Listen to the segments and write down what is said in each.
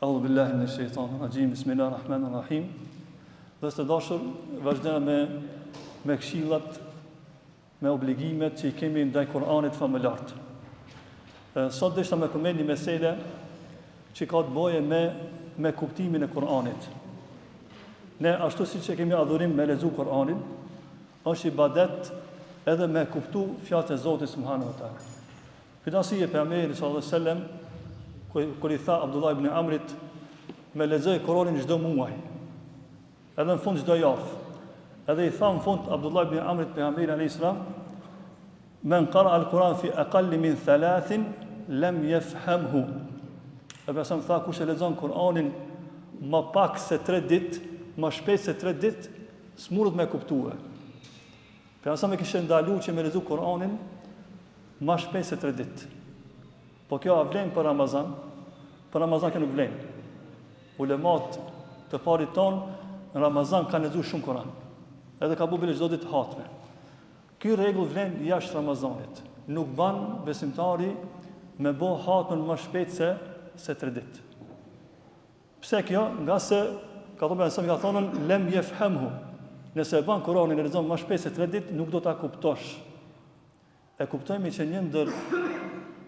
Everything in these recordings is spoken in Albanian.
Eudhu billahi mine shejtani rraxhim, bismillah rahman rahim. Vëllezër të dashur, vazhdojmë me, me këshillat, me obligimet që i kemi ndaj Kur'anit famëlartë. Sot deshta me përmend një mesele që ka të boje me, me kuptimin e Kur'anit. Ne ashtu siç e kemi adhurim me lexu Kur'anin, është ibadet edhe me kuptu fjalët e Zotit subhanahu wa taala. Për arsye pejgamberi sallallahu alaihi wasallam kur i tha Abdullah ibn Amrit me lexoj Kur'anin çdo muaj. Edhe në fund çdo javë. Edhe i tha në fund Abdullah ibn Amrit pejgamberi alaihi salam men qara al-Quran fi aqall min thalathin lam yafhamhu. E pejgamberi tha kush e lexon Kur'anin më pak se 3 ditë, më shpejt se 3 ditë, s'mundet me kuptue. Pejgamberi e kishte ndalu që me lexu Kur'anin ma shpejt se 3 ditë. Po kjo a vlen për Ramazan? Për Ramazan kjo nuk vlen. Ulemat të parit tonë në Ramazan kanë lexu shumë Kur'an. Edhe ka bu bile çdo ditë hatme. Ky rregull vlen jashtë Ramazanit. Nuk ban besimtari me bo hatmen më shpejt se se 3 ditë. Pse kjo? Ngase ka thonë pejgamberi ka thonë lem jefhemhu. Nëse e ban Kur'anin e lexon më shpejt se 3 ditë, nuk do ta kuptosh. E kuptojmë që një ndër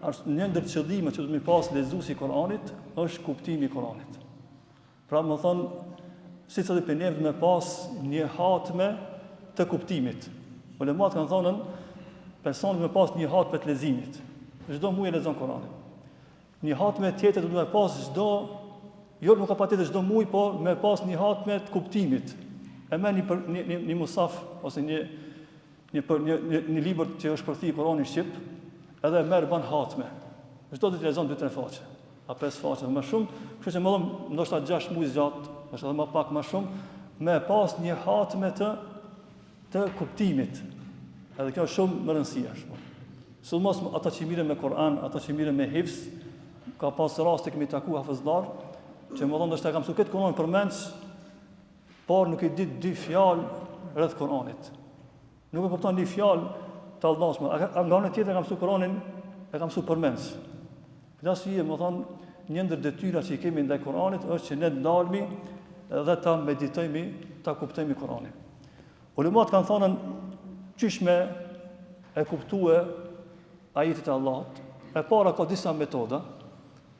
një ndër qëllimet që do të me pas lexuesi i Kur'anit është kuptimi i Kur'anit. Pra me thonë secili prej neve me pas një hatme të kuptimit. Ulemat kanë thonë personi me pas një hatme të leximit. Çdo muaj lexon Kur'anin. Një hatme tjetër do të me pas çdo, jo nuk ka patjetër çdo muaj, po me pas një hatme të kuptimit. E merr një, për, një, një, një musaf ose një një për një një, një libër që është përkthy Kurani shqip, edhe e merr ban hatme. Çdo ditë lexon 2-3 faqe, a 5 faqe më shumë, kështu që me thonë ndoshta 6 muaj zgjat, ndoshta edhe më pak më shumë, me pas një hatme të të kuptimit. Edhe kjo është shumë me rëndësi është. Sidomos ata që mirren me Kur'an, ata që mirren me hifz, ka pas raste kemi taku hafëzlar, që me thonë ndoshta ka mësu këtë Kur'an përmendsh, por nuk i di dy fjalë rreth Kur'anit. Nuk e kupton një fjalë të Allahut. A nga ana tjetër ka mësu Kur'anin, e ka mësu përmendsh. Për arsye, me thonë, një ndër detyrat që i kemi ndaj Kur'anit është që ne të ndalmi dhe ta meditojmë, ta kuptojmë Kur'anin. Ulemat kanë thonë qysh me e kuptue ajetet e Allahut. E para ka disa metoda.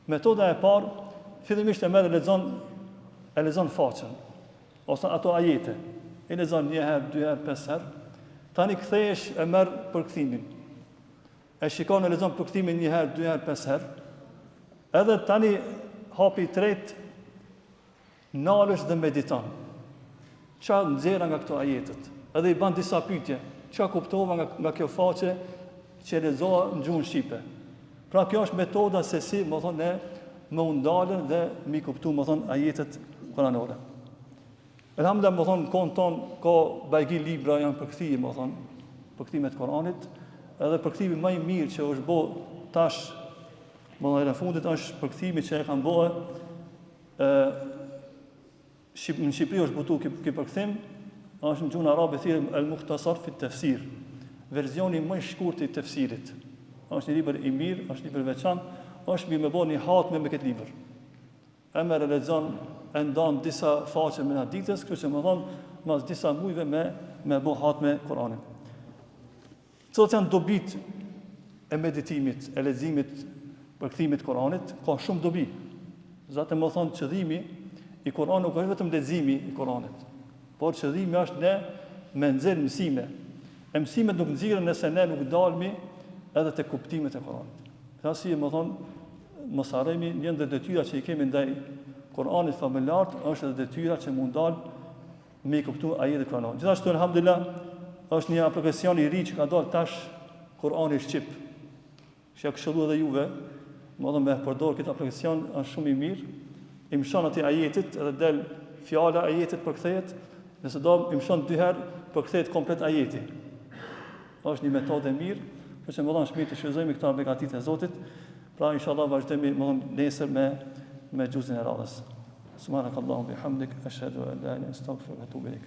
Metoda e parë, fillimisht e merr e lexon e lexon faqen ose ato ajete. I lexon një herë, dy herë, pesë herë. Tani kthehesh e merr përkthimin. E shikon e lexon përkthimin një herë, dy herë, pesë herë. Edhe tani hapi i tretë nalesh dhe mediton. Ça nxjerr nga këto ajetet? Edhe i ban disa pyetje. Ça kuptova nga, nga kjo faqe që e lexova në gjuhën shqipe? Pra kjo është metoda se si, me thonë, ne me u ndalën dhe me i kuptu, me thonë, ajetet kuranore. Elhamdulillah, me thonë, në kohën tonë, ka bajgi libra janë përkthy, me thonë, përkthime të Kuranit, edhe përkthimi më i mirë që është bo tash, me thonë, në fundit, është përkthimi që e kanë bo, e, Shqip, në Shqipëri është botu ky, ky përkthim, është në gjuhën arabe thirret El Mukhtasar fi Tefsir, versioni më i shkurtë i tefsirit. Është një libër i mirë, është një libër i veçantë, është mirë me bo një hatme me këtë libër. E merr e lexon, e ndan disa faqe mrena ditës, kështu që me thonë, mas disa mujve me, me bo hatme Kur'anin. Cilat janë dobitë e meditimit, e leximit, përkthimit të Kur'anit? Ka shumë dobi. Zaten me thonë, qëllimi i Kur'anit nuk është vetëm leximi i Kur'anit, por qëllimi është ne me nxjerr mësime. E mësimet nuk nxirren nëse ne nuk ndalmi edhe te kuptimet e Kur'anit. Për arsye, me thonë, mos harrojmë një ndër detyrat që i kemi ndaj Kur'anit famëlartë është edhe detyra që me u ndal me i kuptu ajetet kuranore. Gjithashtu elhamdulillah është një aplikacion i ri që ka dalë tash Kur'ani shqip. Që ja këshillu edhe juve, me thonë me përdor këtë aplikacion është shumë i mirë. I mshon aty ajetit edhe del fjala ajetit përkthehet, nëse do i mshon dy herë përkthehet komplet ajeti. Është një metodë e mirë, kështu që me thonë është mirë të shfrytëzojmë këto begatitë e Zotit. Pra inshallah vazhdojmë me thonë nesër me me xhuzin e radhës. Subhanakallahumma bihamdik ashhadu an la ilaha illa anta astaghfiruka wa atubu ilaik.